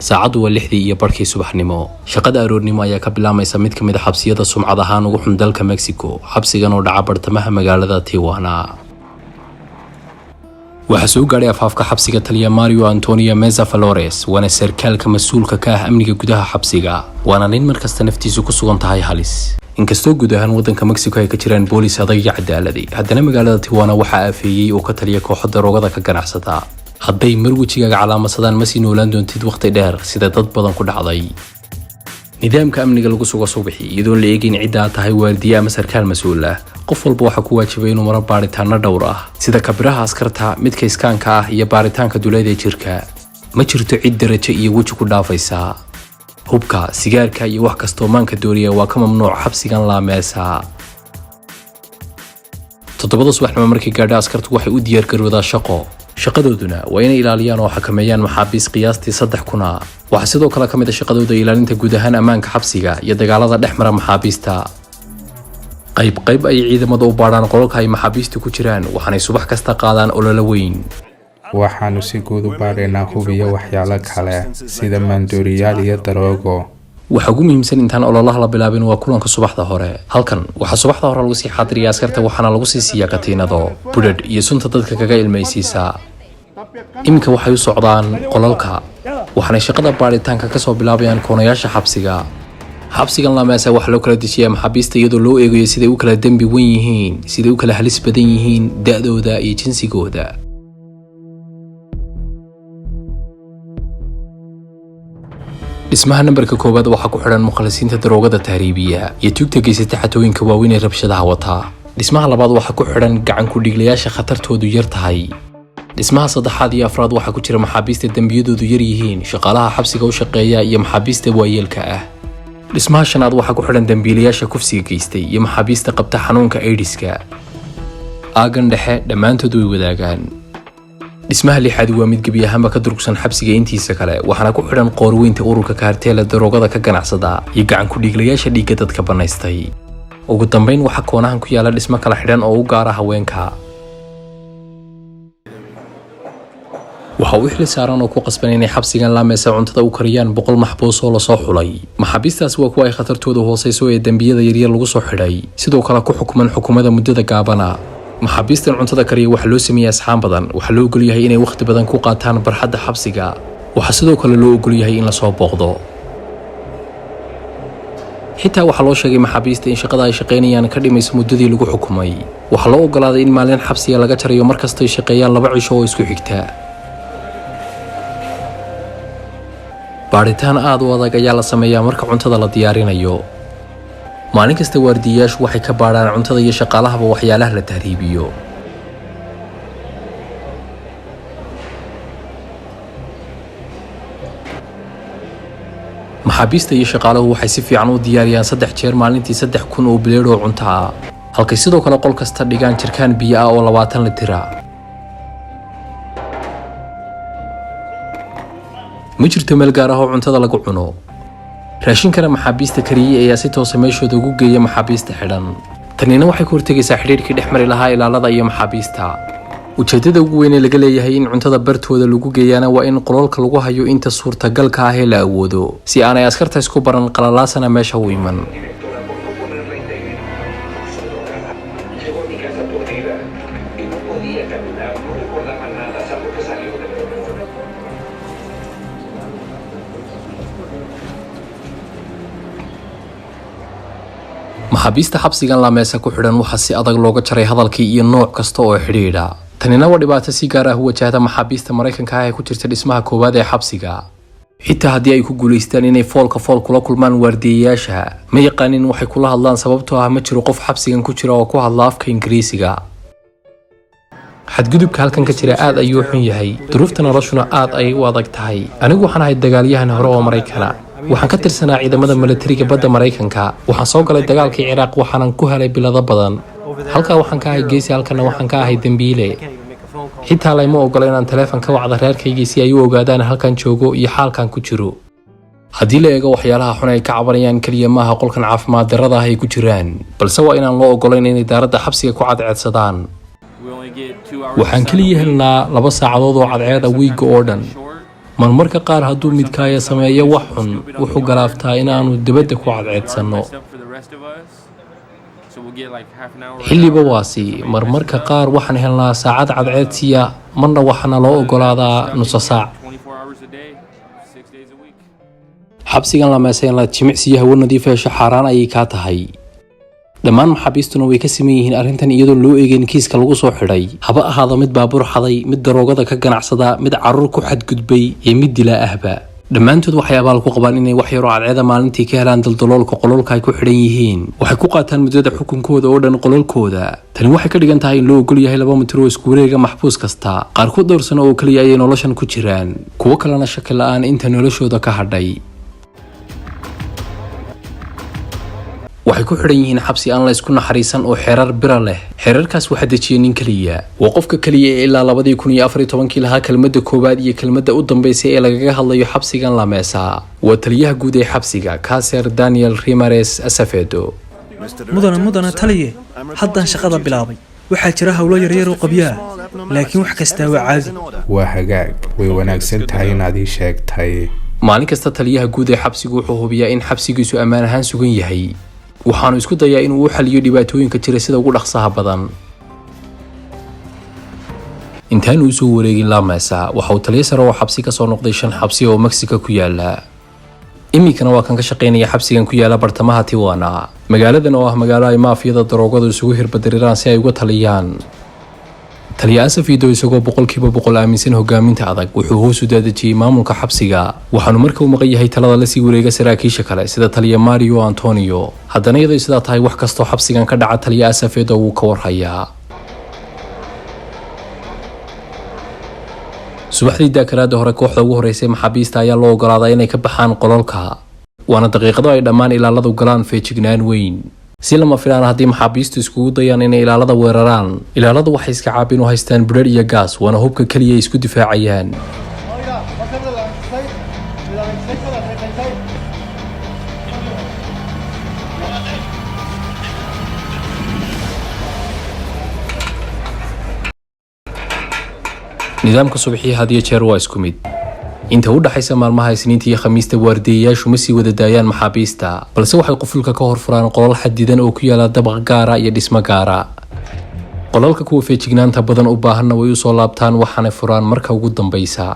Saacaddu waa 6:30 subaxnimo. Shaqada aroornimo ayaa ka bilaamaysa mid ka mid a xabsiyada sumcad ahaan ugu xun dalka Mexico, xabsigan oo dhaca bartamaha magaalada Tijuana. Waxaa soo gaadhay afaafka xabsiga taliya Mario Antonio Meza Flores, waana sarkaalka mas-uulka ka ah amniga gudaha xabsiga, waana nin markasta naftiisu ku sugan tahay halis. Inkastoo guud ahaan wadanka Mexico ay ka jiraan boolis adag iyo cadaaladi, haddana magaalada Tijuana waxaa aafeeyey oo ka taliya kooxo daroogada ka ganacsata. Hadday mar wejigaaga calaamadsadaan, ma sii noolaan doontid waqti dheer, sida dad badan ku dhacday. Nidaamka amniga lagu sugo subaxi, iyadoon la eegeyn cidda aad tahay, waardiye ama sarkaal mas-uul ah, qof walba waxaa ku waajibay inuu maro baaritaano dhowr ah, sida kabiraha askarta, midka iskaanka ah iyo baaritaanka duleed ee jirka. Ma jirto cid darajo iyo weji ku dhaafaysa. Hubka, sigaarka iyo wax kastoo maanka dooriya waa ka mamnuuc xabsigan Laameesa. 7da subaxnimo markay gaadho, askartu waxay u diyaargaroodaa shaqo. Shaqadooduna waa inay ilaaliyaan oo xakameeyaan maxaabiis qiyaastii 3000. Waxaa sidoo kale ka mid a shaqadooda ilaalinta guud ahaan ammaanka xabsiga iyo dagaalada dhex mara maxaabiista. Qayb qayb ayay ciidamada u baadhaan qolalka ay maxaabiistu ku jiraan, waxaanay subax kasta qaadaan ololo weyn. Waxaannu si guud u baadhaynaa hub iyo waxyaalo kale sida maandooriyaal iyo daroogo. Waxa ugu muhiimsan intaan ololaha la bilaabin waa kulanka subaxda hore. Halkan waxaa subaxda hore lagu sii xaadiriya askarta, waxaana lagu sii siiyaa katiinado, budhadh iyo sunta dadka kaga ilmaysiisa. Iminka waxay u socdaan qolalka, waxaanay shaqada baadhitaanka kasoo bilaabayaan koonayaasha xabsiga. Xabsigan Laameesa waxaa loo kala dejiyaa maxaabiista iyadoo loo eegayo siday u kala dembi wen yihiin, siday u kala halis badan yihiin, da'dooda iyo jinsigooda. Dhismaha nambarka koowaad waxaa ku xidhan mukhalisiinta daroogada tahriibiya iyo tuugta geysata xatooyinka waaweyn ee rabshadaha wata. Dhismaha labaad waxaa ku xidhan gacan ku-dhiiglayaasha khatartoodu yar tahay. Dhismaha saddexaad iyo afraad waxaa ku jira maxaabiista dembiyadoodu yar yihiin, shaqaalaha xabsiga u shaqeeya iyo maxaabiista waayeelka ah. Dhismaha shanaad waxaa ku xidhan dembiilayaasha kufsiga geystay iyo maxaabiista qabta xanuunka aidiska. Aagan dhexe dhammaantood way wadaagaan. Dhismaha lixaad waa mid gebi ahaanba ka durugsan xabsiga intiisa kale, waxaana ku xidhan qoorweynta ururka kaarteela daroogada ka ganacsada iyo gacan ku-dhiiglayaasha dhiigga dadka bannaystay. Ugu dambayn, waxaa koonahan ku yaala dhismo kala xidhan oo u gaara haweenka. Waxa uu xili saaran oo ku qasban inay xabsigan Laameesa cuntada u kariyaan 100 maxbuus oo lasoo xulay. Maxaabiistaasi waa kuwa ay khatartooda hooseyso ee dembiyada yaryar lagu soo xidhay, sidoo kale ku xukuman xukumada muddada gaabana. Maxaabiistan cuntada kariya waxaa loo sameeyey asxaan badan. Waxaa loo ogol yahay inay wakhti badan ku qaataan barxadda xabsiga. Waxaa sidoo kale loo ogol yahay in lasoo booqdo. Xitaa waxaa loo sheegay maxaabiista in shaqada ay shaqaynayaan ka dhimayso muddadii lagu xukumay. Waxaa loo ogolaaday in maalin xabsiga laga jarayo markastay shaqeeyaan 2 cisho oo isku xigta. Baadhitaan aad u adag ayaa la sameeyaa marka cuntada la diyaarinayo. Maalin kasta waardiyayaashu waxay ka baadhaan cuntada iyo shaqaalahaba waxyaalaha la tahriibiyo. Maxaabiista iyo shaqaaluhu waxay si fiican u diyaariyaan 3 jeer maalintii 3000 oo bileedh oo cunto ah, halkay sidoo kale qol kasta dhigaan jirkaan biyo ah oo 20 litira. Ma jirto meel gaar ah oo cuntada lagu cuno. Raashinkana maxaabiista kariyey ayaa si toosa meeshooda ugu geeya maxaabiista xidhan. Tanina waxay ka hortegaysaa xidhiidhkii dhex mari lahaa ilaalada iyo maxaabiista. Ujeedada ugu weyn ee laga leeyahay in cuntada bartooda lagu geeyaana waa in qolalka lagu hayo inta suurtagalka ah ee la awoodo, si aanay askarta isku baran, qalalaasana meesha u iman. Directora por no poder reintegrar. Llegó a mi casa aturdida y no podía caminar, no recordaba nada, salvo que salió del Maxaabiista xabsigan Laameesa ku xidhan waxaa si adag looga jaray hadalkii iyo nooc kasta oo xidhiidha. Tanina waa dhibaato si gaar ah u wajahda maxaabiista Maraykanka ah ee ku jirta dhismaha koowaad ee xabsiga. Xitaa haddii ay ku guulaystaan inay foolka fool kula kulmaan waardiyayaasha, ma yaqaanin waxay kula hadlaan, sababtoo ah ma jiro qof xabsigan ku jira oo ku hadla afka Ingiriisiga. Xadgudubka halkan ka jira aad ayuu xun yahay, duruufta noloshuna aad ayay u adag tahay. Anigu waxaan ahay dagaalyahan hore oo Maraykana. Waxaan ka tirsanaa ciidamada milatariga badda Maraykanka. Waxaan soo galay dagaalkii Ciraaq, waxaanan ku helay bilado badan. Halkaa waxaan ka ahay geesi, halkana waxaan ka ahay dembiile. Xitaa layma ogola inaan taleefon ka wacda reerkaygii si ay u ogaadaan halkan joogo iyo xaalkan ku jiro. Haddii la eego waxyaalaha xun ay ka cabanayaan, keliya maaha qolkan caafimaad darrada ah ay ku jiraan, balse waa inaan loo ogolayn inay daaradda xabsiga ku cadceedsadaan. Waxaan keliya helnaa 2 saacadood oo cadceeda wiigga oo dhan. Marmarka qaar hadduu midkaaya sameeyo wax xun, wuxuu galaaftaa inaannu dibadda ku cadceedsanno. Xilliba waasi. Marmarka qaar waxaan helnaa saacad cadceedsiya, marna waxaana loo ogolaadaa nuso saac. Xabsigan La Mesa in laad jimicsiyo hawo nadiif hesho xaaraan ayay kaa tahay. Dhammaan maxaabiistuna way ka siman yihiin arrintan, iyadoo loo eegeyn kiiska lagu soo xidhay, haba ahaado mid baabuur xaday, mid daroogada ka ganacsada, mid carruur ku xadgudbay iyo mid dilaa ahba. Dhammaantood waxay abaal ku qabaan inay wax yaroo cadceeda maalintii ka helaan daldaloolka qololka ay ku xidhan yihiin. Waxay ku qaataan muddada xukunkooda oo dhan qololkooda. Tani waxay ka dhigan tahay in loo ogol yahay 2 mitir oo isku wareega maxbuus kasta. Qaarkood dhowr sano oo keliya ayay noloshan ku jiraan, kuwo kalena shaki la-aan inta noloshooda ka hadhay. Waxay ku xidhan yihiin xabsi aan la isku naxariisan oo xeerar bira leh. Xeerarkaas waxaa dejiyay nin keliya. Waa qofka keliya ee ilaa 2014-kii lahaa kelmadda koowaad iyo kelmadda u dambeysay ee lagaga hadlayo xabsigan La Mesa. Waa taliyaha guud ee xabsiga, Caser Daniel Rimares Asafedo. Mudane, mudane taliye, haddaan shaqada bilaabay. Waxaa jira howlo yaryar oo qabyo ah, laakiin wax kastaa waa caadi. Waa hagaag, way wanaagsan tahay inaad ii sheegtay. Maalin kasta taliyaha guud ee xabsigu wuxuu hubiyaa in xabsigiisu ammaan ahaan sugan yahay, waxaanu isku dayaa inuu u xaliyo dhibaatooyinka jira sida ugu dhaqsaha badan. Intaanu usoo wareegin La Mesa, waxa uu taliyo sare oo xabsi ka soo noqday shan xabsi oo Mexico ku yaala. Iminkana waa kan ka shaqaynaya xabsigan ku yaala bartamaha Tijuana, magaaladan oo ah magaalo ay maafiyada daroogadu isugu hirbadiriraan si ay uga taliyaan. Taliya Asafido, isagoo 100% aaminsan hogaaminta adag, wuxuu hoos u daadejiyey maamulka xabsiga. Waxaanu marka uu maqan yahay talada lasii wareega saraakiisha kale, sida taliya Mario Antonio. Haddana iyadoo sidaa tahay, wax kastoo xabsigan ka dhaca taliya Asafedo wuu ka warhayaa. Subaxdii daakaraada hore, kooxda ugu horeysay maxaabiista ayaa loo ogolaadaa inay ka baxaan qololka, waana daqiiqado ay dhammaan ilaaladu galaan feejignaan weyn. Si lama filaan, haddii maxaabiistu iskugu dayaan inay ilaalada weeraraan, ilaaladu waxay iska caabin u haystaan budhadh iyo gaas, waana hubka keliya ay isku difaacayaan. Oiga, va a ser de la 26, de la 26 a la 36. Nidaamka subaxii had iyo jeer waa isku mid. Inta u dhaxaysa maalmaha Isniinta iyo Khamiista, waardiyayaashu ma sii wada daayaan maxaabiista, balse waxay qufulka ka hor furaan qolal xadidan oo ku yaala dabaq gaara iyo dhismo gaara. Qolalka kuwa feejignaanta badan u baahanna way usoo laabtaan, waxaanay furaan marka ugu dambaysa.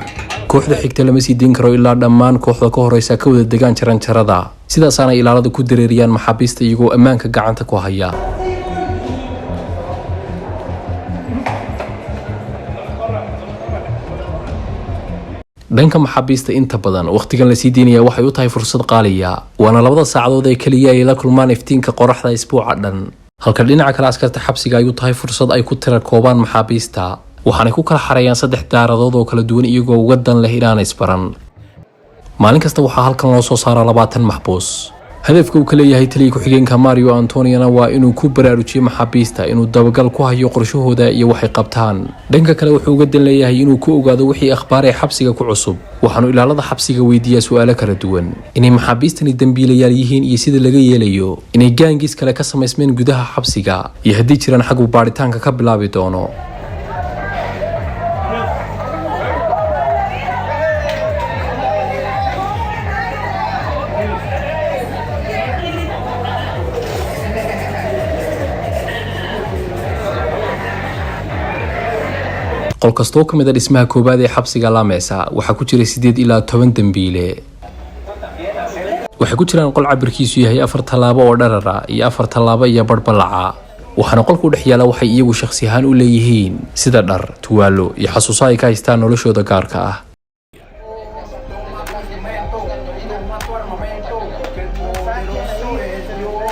Kooxda xigta lama sii deyn karo ilaa dhammaan kooxda ka horeysa ka wada degaan jaranjarada. Sidaasaana ilaalada ku dareeriyaan maxaabiista iyagoo ammaanka gacanta ku haya. Dhanka maxaabiista, inta badan wakhtigan lasii deynaya waxay u tahay fursad qaaliya, waana labada saacadood ee keliya ay la kulmaan iftiinka qoraxda isbuuca dhan. Halka dhinaca kale askarta xabsiga ay u tahay fursad ay ku tira koobaan maxaabiista, waxaanay ku kala xareeyaan saddex daaradood oo kala duwan, iyagoo uga dan leh inaana isbaran. Maalin kasta waxaa halkan loo soo saaraa 20 maxbuus. Hadafka uu ka leeyahay taliya ku-xigeenka Mario Antoniona waa inuu ku baraarujiyo maxaabiista inuu dabagal ku hayo qorshahooda iyo waxay qabtaan. Dhanka kale, wuxuu uga dan leeyahay inuu ku ogaado wixii akhbaar ee xabsiga ku cusub. Waxaanu ilaalada xabsiga weydiiyaa su-aalo kala duwan: inay maxaabiistani dembiilayaal yihiin iyo sida laga yeelayo, inay gaangis kale ka samaysmeen gudaha xabsiga, iyo haddii jiraan xaguu baadhitaanka ka bilaabi doono. Qol kastoo ka mid a dhismaha koowaad ee xabsiga La Mesa waxaa ku jira 8 ilaa 10 dembiile. Waxay ku jiraan qol cabirkiisu yahay 4 tallaabo oo dharara iyo 4 tallaabo iyo badhbalaca, waxaana qolku dhex yaala waxay iyagu shakhsi ahaan u leeyihiin, sida dhar, tuwaalo iyo xasuuso ay ka haystaan noloshooda gaarka ah. Toma tu armamento, que el poderoso es Dios.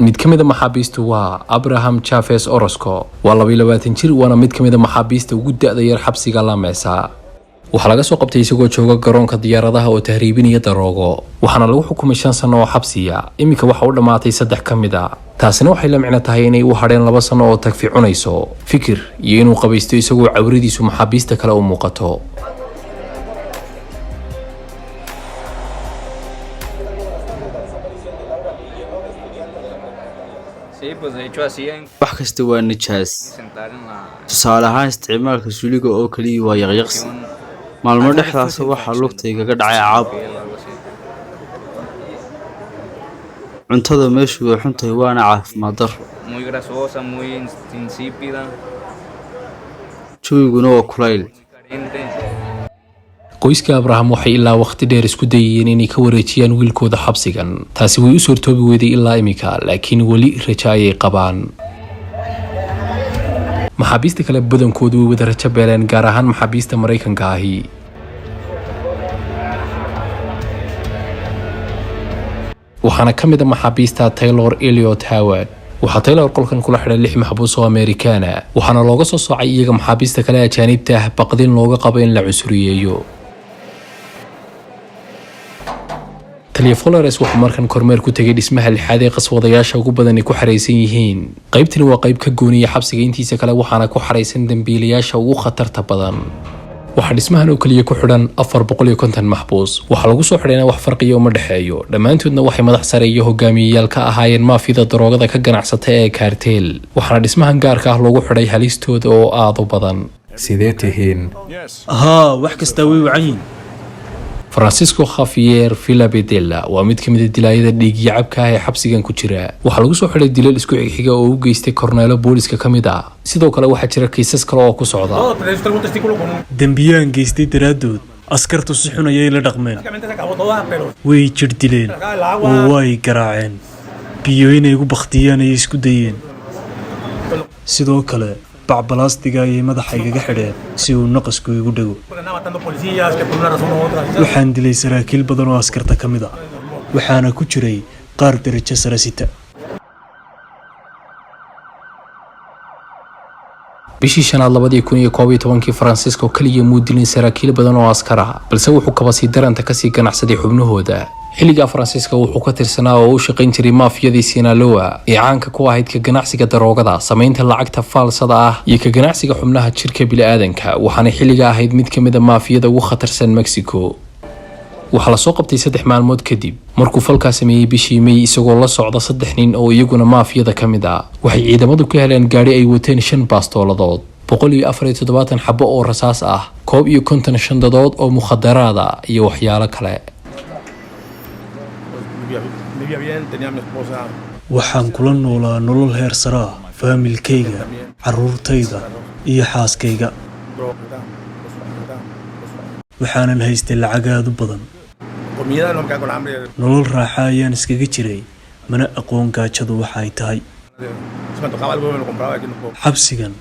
Mid ka mid a maxaabiistu waa Abraham Chaves Orosco. Waa 22 jir, waana mid ka mid a maxaabiista ugu da-da yar xabsiga La Mesa. Waxaa laga soo qabtay isagoo jooga garoonka diyaaradaha oo tahriibinaya daroogo, waxaana lagu xukumay 5 sano oo xabsiya. Iminka waxa u dhammaatay saddex ka mid a. Taasina waxay la micno tahay inay u hadheen 2 sano oo tagfi cunayso, fikir iyo inuu qabaysto isagoo cawradiisu maxaabiista kale u muuqato. Wax kasta waa nijaas. Tusaale ahaan, isticmaalka suuliga oo kaliya waa yaqyaqsi. Maalmo dhexdaas waxaa lugta igaga dhacay caabuq. Cuntada meeshu way xun tahay waana caafimaad darro. Jawiguna waa kulayl. Qoyska Abraham waxay ilaa waqti dheer isku dayayeen inay ka wareejiyaan wiilkooda xabsigan. Taasi way u suurtoobi weyday ilaa imika, laakiin weli rajo ayay qabaan. Maxaabiista kale badankoodu way wada rajo beeleen, gaar ahaan maxaabiista Maraykanka ahi. Waxaana ka mid a maxaabiista Taylor Eliot Howard. Waxaa Taylor qolkan kula xidhay lix maxbuus oo Amerikaana, waxaana looga soo soocay iyaga maxaabiista kale ajaanibta ah baqdin looga qabo in la cusuriyeeyo. Taliya Flores wuxuu markan kormeer ku tegay dhismaha lixaad ee qaswadayaasha ugu badan ay ku xaraysan yihiin. Qaybtani waa qayb ka gooniya xabsiga intiisa kale, waxaana ku xaraysan dembiilayaasha ugu khatarta badan. Waxaa dhismahan oo keliya ku xidhan 450 maxbuus. Waxaa lagu soo xidhayna wax farqiya uma dhexeeyo. Dhammaantoodna waxay madax sare iyo hogaamiyeyaal ka ahaayeen maafiyada daroogada ka ganacsata ee kaarteel, waxaana dhismahan gaarka ah loogu xidhay halistooda oo aada u badan. Sidee tihiin? Haa, wax kastaa way wacan yihin. Francisco Khafier Villabedella waa mid ka mid a dilaayada dhiigyacabka ah ee xabsigan ku jira. Waxaa lagu soo xidhay dilal isku xigxiga oo u geystay korneelo booliska ka mid ah. Sidoo kale waxaa jira kiisas kale oo ku socda. Dembiyaan geystay daraaddood, askartu si xun ayay la dhaqmeen. Way jidh dileen oo way garaaceen. Biyo inay igu bakhtiyaan ayay isku dayeen. Sidoo kale bac balaastiga ayay madaxa igaga xidheen si uu naqasku igu dhego. Waxaan dilay saraakiil badan oo askarta ka mid ah, waxaana ku jiray qaar derajo sare sita. Bishii shanaad 2011-kii, Francisco kaliya muu dilin saraakiil badan oo askar ah, balse wuxuu kabasii daranta kasii ganacsaday xubnahooda. Xilligaa Faransiiska wuxuu ka tirsanaa oo u shaqayn jiray maafiyadii Sinaloa ee caanka ku ahayd ka ganacsiga daroogada, samaynta lacagta faalsada ah iyo ka ganacsiga xubnaha jirka bini'aadanka, waxaana xilligaa ahayd mid ka mid a maafiyada ugu khatarsan Mexico. Waxaa lasoo qabtay 3 maalmood kadib markuu falkaa sameeyey bishii May, isagoo la socda saddex nin oo iyaguna maafiyada ka mid ah. Waxay ciidamadu ka heleen gaadhi ay wateen shan baastooladood, 174 xabo oo rasaas ah, 51 shandadood oo mukhadaraada iyo waxyaalo kale. Waxaan kula noolaa nolol heer sare ah faamilkayga, carruurtayda iyo xaaskayga. Waxaanan haystay lacag aad u badan. Nolol raaxa ayaan iskaga jiray, mana aqoon gaajadu waxa ay tahay. Xabsigan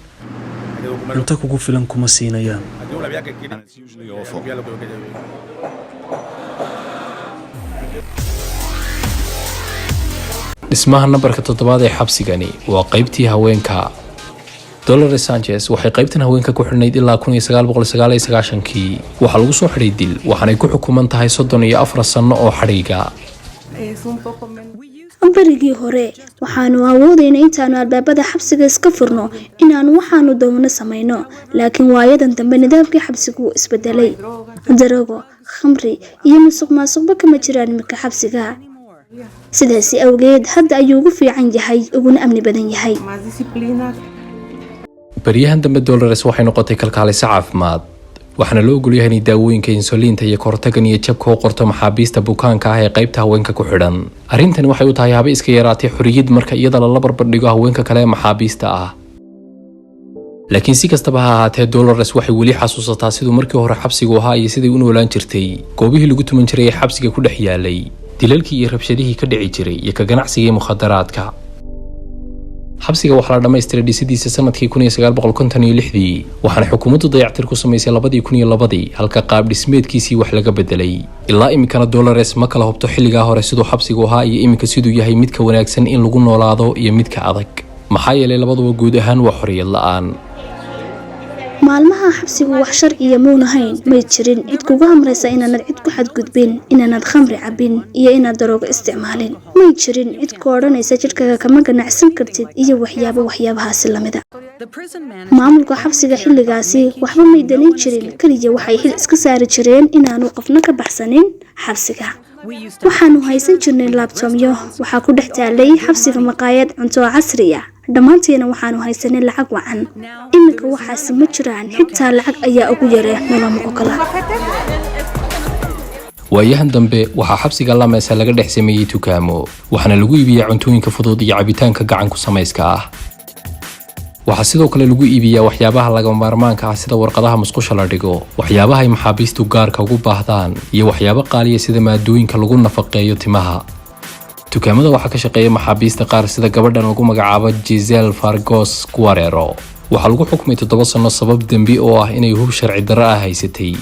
cunto kugu filan kuma siinayaan. Dhismaha nambarka toddobaad ee xabsigani waa qaybtii haweenka. Dolores Sanchez waxay qaybtan haweenka ku xidhnayd ilaa 1999-kii. Waxaa lagu soo xidhay dil, waxaanay ku xukuman tahay 34 sanno oo xadhiiga. Berigii hore waxaanu awoodayna intaanu albaabada xabsiga iska furno inaanu waxaanu doonno samayno, laakiin waayadan dambe nidaamkii xabsigu wuu isbedelay. Daroogo, khamri iyo musuq maasuqba kama jiraan iminka xabsiga. Sidaasi awgeed hadda ayuu ugu fiican yahay uguna amni badan yahay. Baryahan dambe Dolores waxay noqotay kalkaaliso caafimaad, waxaana loo ogolyahay inay daawooyinka insuliinta iyo kahortagan iyo jabka u qorto maxaabiista bukaanka ah ee qaybta haweenka ku xidhan. Arrintani waxay u tahay haba iska yaraatay xorriyad marka iyada lala barbardhigo haweenka kale ee maxaabiista ah. Laakiin si kastaba ha ahaatee, Dolores waxay weli xasuusataa siduu markii hore xabsigu ahaa iyo siday u noolaan jirtay, goobihii lagu tuman jiray ee xabsiga ku dhex yaalay, dilalkii iyo rabshadihii ka dhici jiray iyo ka ganacsigii mukhadaraadka. Xabsiga waxaa la dhammaystiray dhisidiisa sanadkii 1956-dii, waxaana xukuumaddu dayactir ku samaysay 2002-dii, halka qaab dhismeedkiisii wax laga bedelay. Ilaa iminkana Dolores ma kala hubto xilligaa hore siduu xabsigu ahaa iyo iminka siduu yahay, midka wanaagsan in lagu noolaado iyo midka adag, maxaa yeelay labaduba guud ahaan waa xorriyad la'aan. Maalmaha xabsigu wax sharciya muunahayn. May jirin cid kugu amraysa inaanad cid ku xadgudbin, inaanad khamri cabbin iyo inaad daroogo isticmaalin. May jirin cid ku odhanaysa jidhkaaga kama ganacsan kartid iyo waxyaabo waxyaabahaasi lamida. Maamulka xabsiga xilligaasi waxba may danin jirin, keliya waxay xil iska saari jireen inaanu qofna ka baxsanin xabsiga. Waxaanu haysan jirnay laabtoomyo. Waxaa ku dhex taalay xabsiga maqaayad cunto oo casri ah. Dhammaantiina waxaanu haysanay lacag wacan. Iminka waxaasi ma jiraan, xitaa lacag ayaa ugu yare noloma ogola. Waayahan dambe waxaa xabsiga La Mesa laga dhex sameeyey dukaamo, waxaana lagu iibiyaa cuntooyinka fudud iyo cabitaanka gacan ku samayska ah. Waxaa sidoo kale lagu iibiyaa waxyaabaha lagama maarmaanka ah, sida warqadaha musqusha la dhigo, waxyaabaha ay maxaabiistu gaarka ugu baahdaan iyo waxyaabo qaaliya sida maadooyinka lagu nafaqeeyo timaha. Dukaamada waxaa ka shaqeeya maxaabiista qaar, sida gabadhan lagu magacaabo Gisel Fargos Guarero. Waxaa lagu xukumay 7 sano sabab dembi oo ah inay hub sharci darro ah haysatay.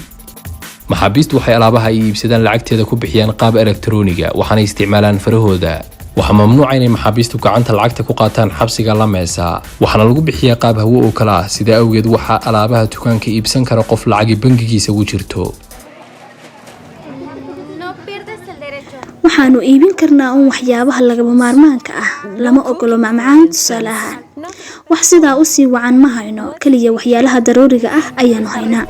Maxaabiistu waxay alaabaha ay iibsadaan lacagteeda ku bixiyaan qaab elektarooniga, waxaanay isticmaalaan farahooda. Waxaa mamnuuca inay maxaabiistu gacanta lacagta ku qaataan xabsiga La Mesa, waxaana lagu bixiyaa qaab hawo oo kale ah. Sidaa awgeed waxaa alaabaha dukaanka iibsan kara qof lacagi bangigiisa ugu jirto. No pierdes el derecho. Waxaanu iibin karnaa uun waxyaabaha lagama maarmaanka ah. Lama ogolo macmacaan, tusaale ahaan. Wax sidaa usii wacan ma hayno, keliya waxyaalaha daruuriga ah ayaanu haynaa.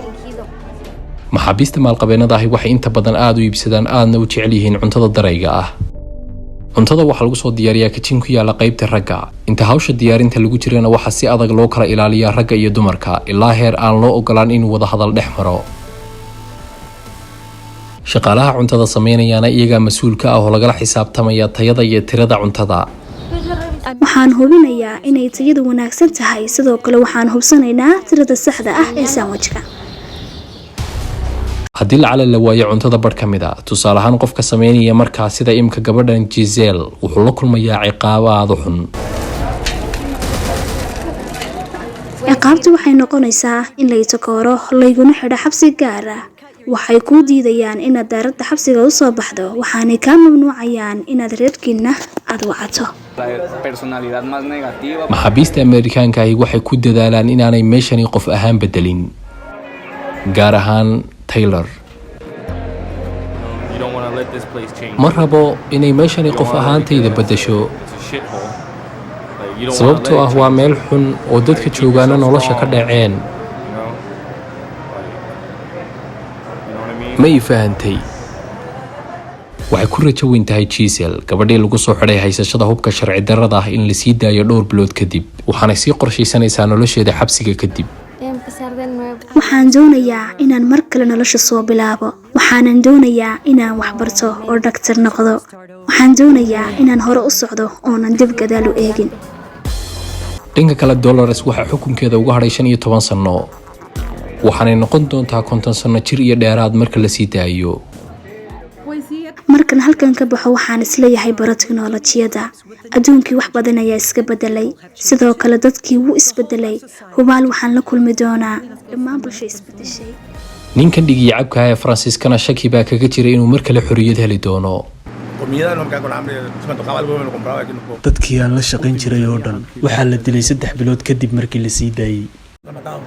Maxaabiista maalqabeennada ahi waxay inta badan aada u iibsadaan, aadna u jecel yihiin cuntada darayga ah. Cuntada waxaa lagu soo diyaariyaa kitchen ku yaalla qaybta ragga. Inta hawsha diyaarinta lagu jirana waxaa si adag loo kala ilaaliyaa ragga iyo dumarka, ilaa heer aan loo ogolaan inuu wada hadal dhex maro. Shaqaalaha cuntada sameynayaana iyagaa mas-uul ka ah oo lagala xisaabtamaya tayada iyo tirada cuntada. Waxaan hubinayaa inay tayadu wanaagsan tahay. Sidoo kale waxaan hubsanaynaa tirada saxda ah ee sandwichka. Haddii lacala la waayo cuntada barh ka mid a, tusaale ahaan qofka sameynaya markaa, sida imka gabadhan Gisel, wuxuu la kulmayaa ciqaabo aada u xun. Ciqaabtu waxay noqonaysaa in lay takooro, layguna xidho xabsi gaar ah. Waxay kuu diidayaan inaad daaradda xabsiga usoo baxdo, waxaanay kaa mamnuucayaan inaad reerkiina aad wacato. Personalidad más negativa. Maxaabiista Ameerikaanka ahi waxay ku dadaalaan inaanay meeshani qof ahaan bedelin, gaar ahaan Taylor. You don't want to let this place change. Ma rabo inay meeshani qof ahaantayda beddesho. It's a shithole. Like, you don't wanna Sababtoo let ah it waa change meel xun oo dadka joogaana nolosha ka dhaceen. you know? Like, you know what I mean? Ma ii fahantay? Waxay ku rajo weyn tahay Gisel, gabadhii lagu soo xidhay haysashada hubka sharci darrada ah, in lasii daayo dhowr bilood kadib, waxaanay sii qorshaysanaysaa nolosheeda xabsiga kadib. Empezar de nuevo. Waxaan doonayaa inaan mar kale nolosha soo bilaabo. Waxaanan doonayaa inaan wax barto oo dhaktar noqdo. Waxaan doonayaa inaan hore u socdo oonan dib gadaal u eegin. Dhanka kale, Dolores waxaa xukunkeeda uga hadhay 15 sano, waxaanay noqon doontaa 50 sano jir iyo dheeraad marka lasii daayo. Markan halkan ka baxo, waxaan isleeyahay baro tiknolojiyadda. Adduunkii wax badan ayaa iska bedelay, sidoo kale dadkii wuu isbedelay. Hubaal waxaan la kulmi doonaa dhammaan bulsho isbedeshay. Ninkan dhigiyo cabka ee Faransiiskana shaki baa kaga jira inuu mar kale xorriyad heli doono. Comida, no me quedaba con hambre. Si me tocaba algo, me lo compraba. Aquí no puedo. Dadkii aan la shaqayn jiray oo dhan waxaa la dilay 3 bilood kadib markii la sii daayey. Me han matado.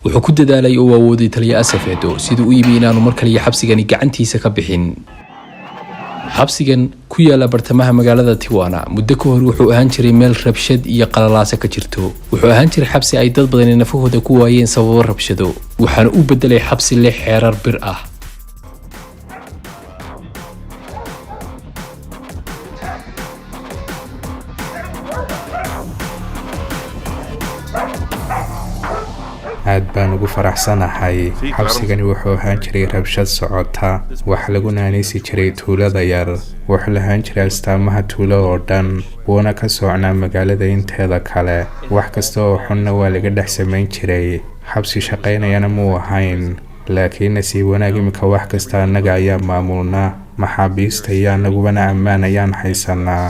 Wuxuu ku dadaalay oo awooday taliya Asafedo siduu u yimi inaanu mar kaliya xabsigani gacantiisa ka bixin. Xabsigan ku yaala bartamaha magaalada Tijuana muddo ka hor wuxuu ahaan jiray meel rabshad iyo qalalaasa ka jirto. Wuxuu ahaan jiray xabsi ay dad badani nafahooda ku waayeen sababo rabshado, waxaana u bedelay xabsi leh xeerar bir ah. Aad baan ugu faraxsanahay. Xabsigani wuxuu ahaan jiray rabshad socota. Waxa lagu naanaysi jiray tuulada yar. Wuxuu lahaan jiray astaamaha tuulo oo dhan, wuuna ka socnaa magaalada inteeda kale. Wax kasta oo xunna waa laga dhex samayn jiray. Xabsi shaqaynayana muu ahayn, laakiin nasiib wanaag imika wax kasta annaga ayaa maamulna. Maxaabiista iyo annagubana ammaan ayaan haysanaa.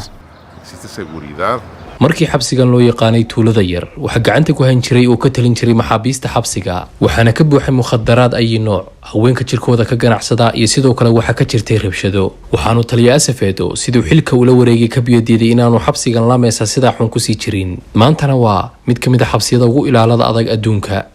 Existe seguridad. Markii xabsigan loo yaqaanay tuulada yar, waxaa gacanta ku han jiray oo ka talin jiray maxaabiista xabsiga, waxaana ka buuxay mukhadaraad ayi nooc, haweenka jirkooda ka ganacsada, iyo sidoo kale waxaa ka jirtay rabshado. Waxaanu taliya Asafedo siduu xilka ula wareegay ka biyodiiday inaanu xabsigan La Mesa sidaa xun kusii jirin. Maantana waa mid ka mid a xabsiyada ugu ilaalada adag adduunka.